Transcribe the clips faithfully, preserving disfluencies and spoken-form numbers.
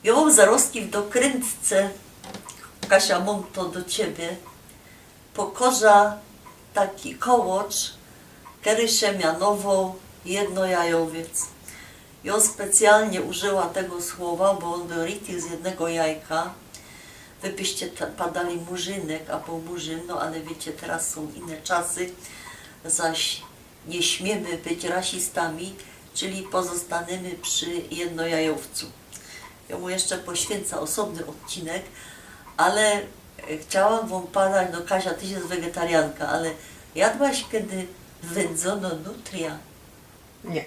Jo mōm zarostki w dokryntce, Kasia, mōm to do ciebie. Pokorzã taki kołocz, kery sie mianowoł jednojajowiec. Jo specjalnie użyła tego słowa, bo ôn bōł richtig z jednego jajka. Wy byście ta-, padali murzynek abo murzyn, no ale wiycie, teroz sōm inne czasy, zaś niy śmiymy być rasistami, czyli pozostanymy przi jednojajowcu. Jo mu jeszcze poświyncã ôsobny ôdcinek, ale, e, chciałam wōm padać, no Kasia, ty sie wegetarianka, ale jadłaś kedy wyndzono nutria? Niy.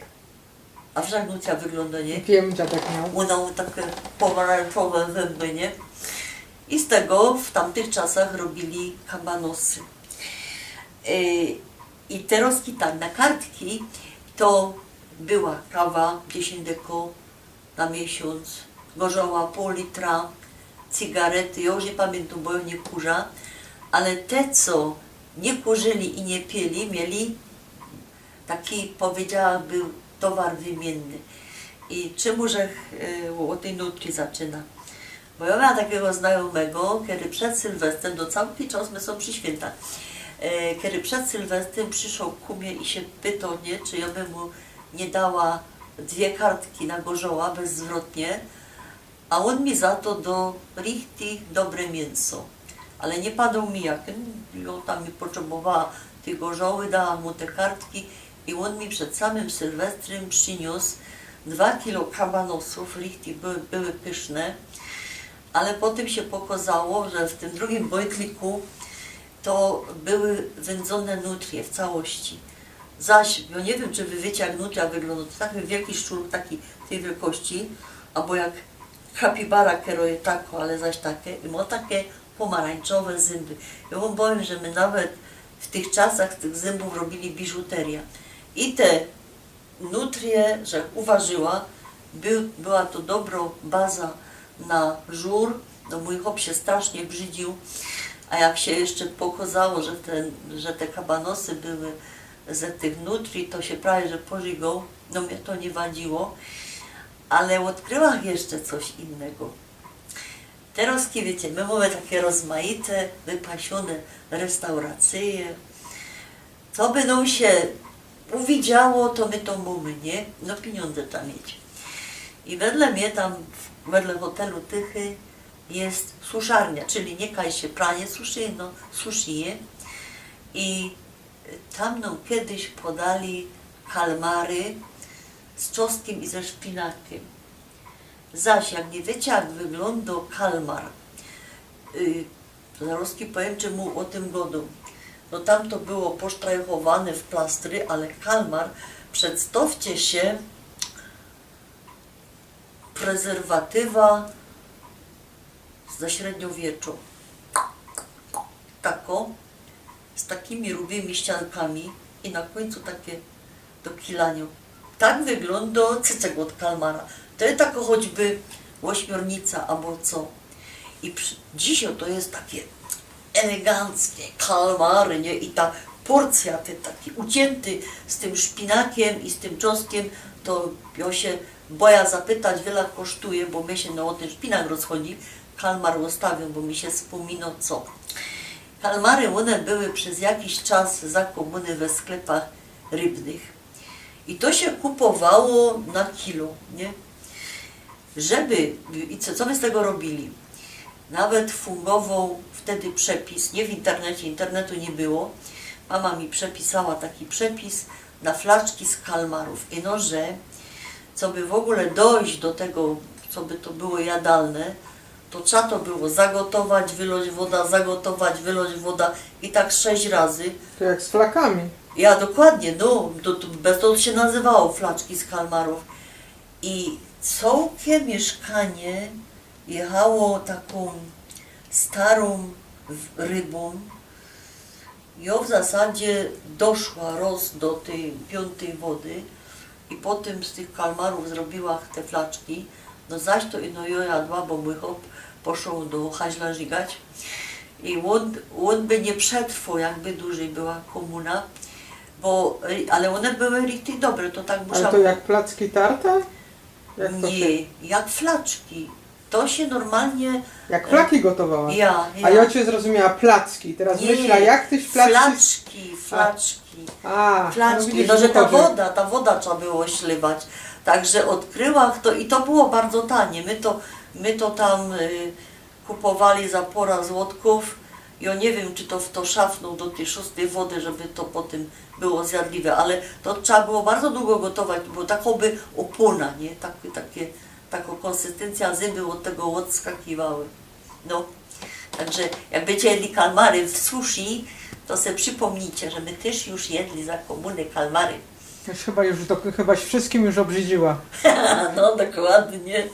A wszak nutria wyglōndo, niy? Wiym, dziadek mioł. Ôna mŏ take pōmarańczowe zymby, niy? I z tego w tamtych czasach robiyli kabanosy. E, i terozki tak, na kartki to była kawa, dziesiyńć deko na miesiōnc, gorzoła pōł litra, cygarety, jo już niy pamiyntōm, bo jo niy kurzã, ale te, co niy kurzyli i niy piyli, mieli taki, powiedziałabych, towar wymiynny. I czymu żech, e, ô tyj nutrii zaczynã? Bo jo miała takigo znajōmego, kery przed Sylwestrym, no cały czas my sōm przi świyntach, e, kery przed Sylwestrym prziszoł ku mie i sie pytoł, niy, czy jo bych mu niy dała dwie kartki na gorzoła bezzwrotnie, a ôn mi za to doł richtig dobre miynso. Ale niy padoł mi jakie, jo tam niy potrzebowała tyj gorzoły, dałam mu te kartki i ôn mi przed samym Sylwestrym prziniōs dwa kilo kabanosōw, richtig były, były pyszne, ale potym sie pokozało, że w tym drugim bojtliku to były wyndzōne nutrie w całości. Zaś, jo niy wiym, czy wy wiycie, jak nutria wyglōndo, to taki wielki szczurk, taki tyj wielkości, abo jak kapibara, kero je tako, ale zaś take, i mŏ take pōmarańczowe zymby. Jo wōm powiym, że my nawet w tych czasach z tych zymbōw robiyli biżuteryjõ. I te nutrie, żech uwarzyła, by-, była to dobro baza na żur, no mōj chop sie strasznie brzydziōł, a jak sie jeszcze pokozało, że te, że te kabanosy były ze tych nutrii, to sie prawie że pożygoł, no mie to niy wadziło, ale ôdkryła jeszcze coś innego. Terozki, wiycie, my mōmy take rozmajte, wypasiōne restauracyje. Co by nōm sie uwidziało, to my to mōmy, niy? No, piniōndze trzeba mieć. I wedle mie tam, wedle hotelu Tychy je suszarnia, czyli niy kaj sie pranie suszy, no sushi je. I tam nōm kedyś podali kalmary z czosnkiym i ze szpinakiym. Zaś jak niy wiycie, jak wyglōndo kalmar, y, to zarozki powiym, czymu ô tym godōm. No tam to było posztrajchowane w plastry, ale kalmar, przedstowcie sie, prezerwatywa ze średniowieczo. Tako, z takimi rubymi ściankami i na kōńcu take do kilaniŏ. Tak wyglōndo cycek ôd kalmara. To je tako choćby ôśmiornica abo co. I przi-, dzisiŏ to je take eleganckie kalmary, niy? I ta porcyjŏ, te, taki uciynty z tym szpinakiym i z tym czosnkiym, to jŏ sie bojã zapytać, wiela kosztuje, bo mie sie, no, ô tyn szpinak rozchodzi. Kalmar ôstawiōm, bo mi sie spōminŏ co. Kalmary, ône były bez jakiś czas za kōmuny we sklepach rybnych. I to sie kupowało na kilo, niy? Żeby, i co, co my z tego robiyli? Nawet fōngowoł wtedy przepis, niy w internecie, internetu niy było. Mama mi przepisała taki przepis na flaczki z kalmarōw. I no, że, coby w ôgōle dojś do tego, coby to było jadalne, to trzeba to było zagotować, wyloć woda, zagotować, wyloć woda i tak sześć razy. To jak z flakami. Ja, dokładnie, no, to, to, bez to sie nazywało flaczki z kalmarōw. I cołke miyszkanie jechało takōm starōm w-, rybōm. Jŏ w zasadzie doszła roz do tyj piōntyj wody i potym z tych kalmarōw zrobiła te flaczki. No zaś to ino jŏ jadła, bo mōj chop poszoł do haźla żigać. I ôn, ôn by niy przetrwoł, jakby dużyj była kōmuna, bo, ale ône były richtig dobre, to tak musiało. Ale to jak placki tarte? Jak to niy, sie- jak flaczki. To sie normalnie... Jak flaki gotowała. Ja, ja. A jŏ ciã zrozumia placki. Terŏz Nie, myślã, jak tyś placki... Flaczki, flaczki. A, Flaczki, widzisz, no, że ta wychodzi. Woda, ta woda trzeba było ślewać. Także ôdkryła to i to było bardzo tanie. My to, my to tam y, kupowali za pora złotków. I jŏ niy wiym, czy to fto szafnōł do tyj szōstyj wody, żeby to potym było zjadliwe, ale to trzeba było bardzo dugo gotować, bo takŏ by ôpōna, nie? Takie, takie, takŏ kōnsystyncyjŏ, zyby ôd tego ôdskakiwały. No. Także jak bydziecie jedli kalmary w sushi, to se przipōmnijcie, że my tyż już jedli za kōmuny kalmary. Już chyba już do, chyba wszystkim już ôbrzydziła. No, dokładnie.